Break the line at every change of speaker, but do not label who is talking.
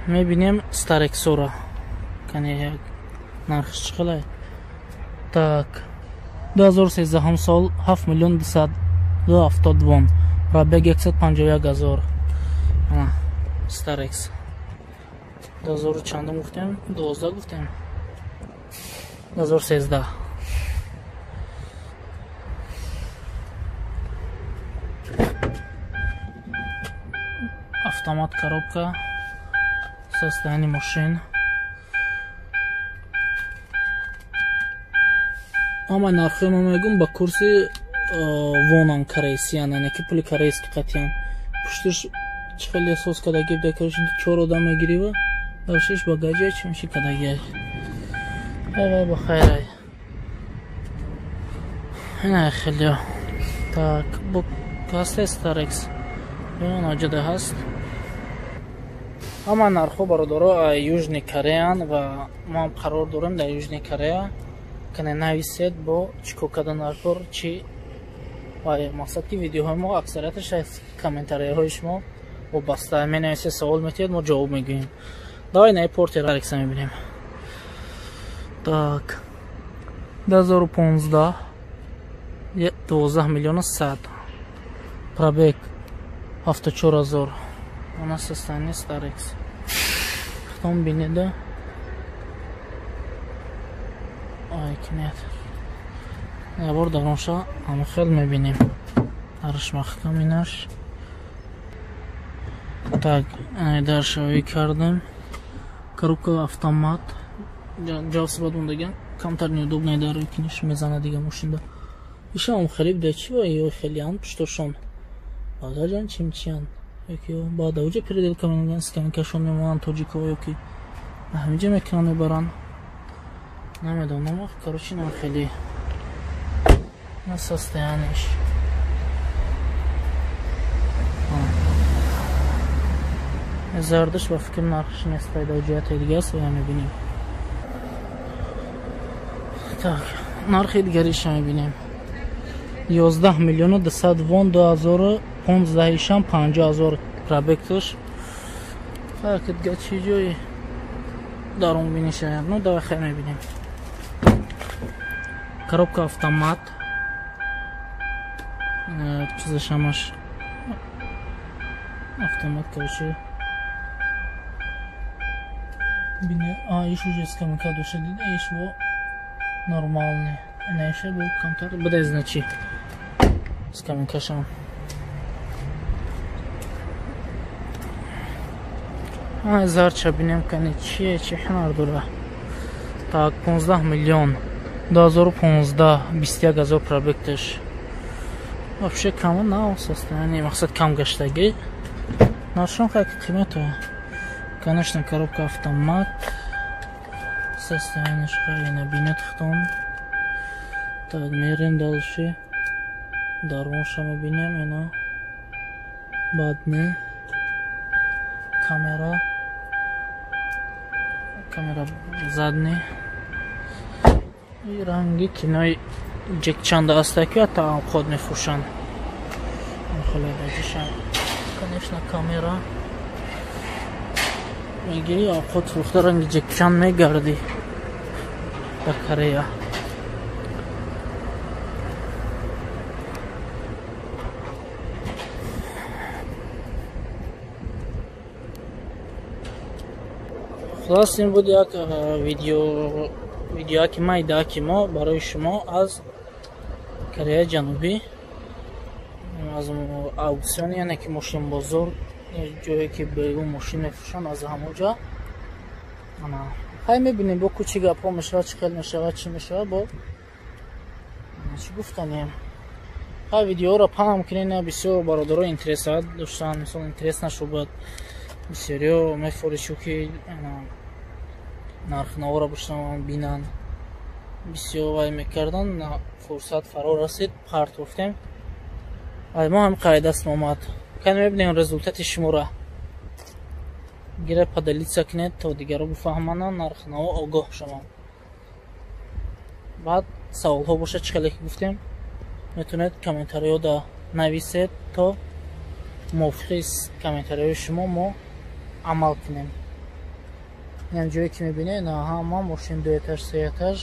Мебинем Старексора. Кане як нархш чӣ хелай? Так. 2013 сол 7 миллион 270 вон. Пробег 151 ҳазор. Ана Старекс. 2000 чандум гуфтем? 12 гуфтем. 2013. Автомат коробка. Состояние машин. Ама нархи ма мегум ба курси вонан корейсиян, яъне ки пули корейски қатиян. Пуштиш чӣ хеле эҳсос кадаги буда, короче, чор одам мегирива, даршиш багажа чӣ меши кадаги. Ай ба хайрай. Ина хеле. Так, бу ҳаст Старекс. Ин оҷода ҳаст. Ама нархҳо бародаро Южный Кореян ва мо ҳам қарор дорем дар Южный Корея. Кане нависед бо чӣ кор кардан нархҳо чӣ ва мақсад ки видеоҳои мо аксарияташ аз комментарияҳои шумо вобаста. Менависед, савол метиҳед, мо ҷавоб мегӯем. Давай наи Портер Алекса мебинем. Так. 2015 12 миллиона 100. Пробег 74 ҳазор. Она состояние Старекс. Хтом бинеда. Ай, нет. Ябор даронша ам хел мебинем. Арш маҳкам инаш. Так, даршавӣ кардем. Коробка автомат. Ҷавс бад мондаган. Камтар неудобный дар киниш мезана дига мошинда. Ишам хеле буда чи ва ё хелиан пуштошон. Багажан чимчиян. Ёки баъд ауҷа переделка менамоянд, скамейкашон мемонанд тоҷико ёки ҳаминҷа мекунанд мебаранд. Намедонам, короче, нам хеле на состояниеш. Зардаш ба фикр нархш нест пайдо ҷиҳати дига аст ва мебинем. Так, нархи дигариша мебинем. 11 миллиону 200 вон 2015 ишам 50 ҳазор пробегташ. Так, дига чӣ ҷои дарун бинишая? Ну, давай хай мебинем. Коробка автомат. Чизашамаш автомат, короче. Бине, а, иш уже скамейка доша дида, иш во нормальный. Инаиша бу камтар буда значи. Скамейкашам. А, зарча бинем кани чие, чи ҳунар дора. Так, 15 миллион 2015 21 ҳазор пробегташ. Вообще кам на состояние, мақсад кам гаштаги. Наршон хай қимато. Конечно, коробка автомат. Состояние хай набинет хтон. Так, мерем дальше. Даронша мебинем, ина. Бад не. Камера. Камера задний. И ранги кинои ҷекчанда аста ки ҳатто авқот мефурӯшанд. Конечно, камера. Мегири авқот фурӯхта ранги ҷекчанд мегардӣ дар Корея. Хулос ин буд як видеоаки майдааки мо барои шумо аз Кореяи Ҷанубӣ, аз ауксион, яъне ки мошинбозор, ҷое ки берун мошин мефурӯшанд, аз ҳамон ҷо. Хай мебинем бо ку чӣ гапҳо мешавад, чӣ хел мешавад, чӣ мешавад, бо чӣ гуфтанем. Хай видеоро паҳм кунед, бисёр бародаро интерес доштанд, мисол интерес нашуд, бисёриё мефоришӯ ки нархнаворо бишнаванд, бинанд. Бисёр вай мекарданд, фурсат фаро расид, партофтем. Ай мо ҳам қай даст омад. Кани мебинем результати шуморо. Гира поделиться кунед, то дигаро бифаҳманд, нархнаво огоҳ шаванд. Баъд саволҳо бошад, чӣ хеле ки гуфтем, метавонед комментариҳо нависед, то мувофиқи комментариҳои шумо мо амал кунем. Инам ҷое ки мебинед, ҳама мошин ду этаж, се этаж.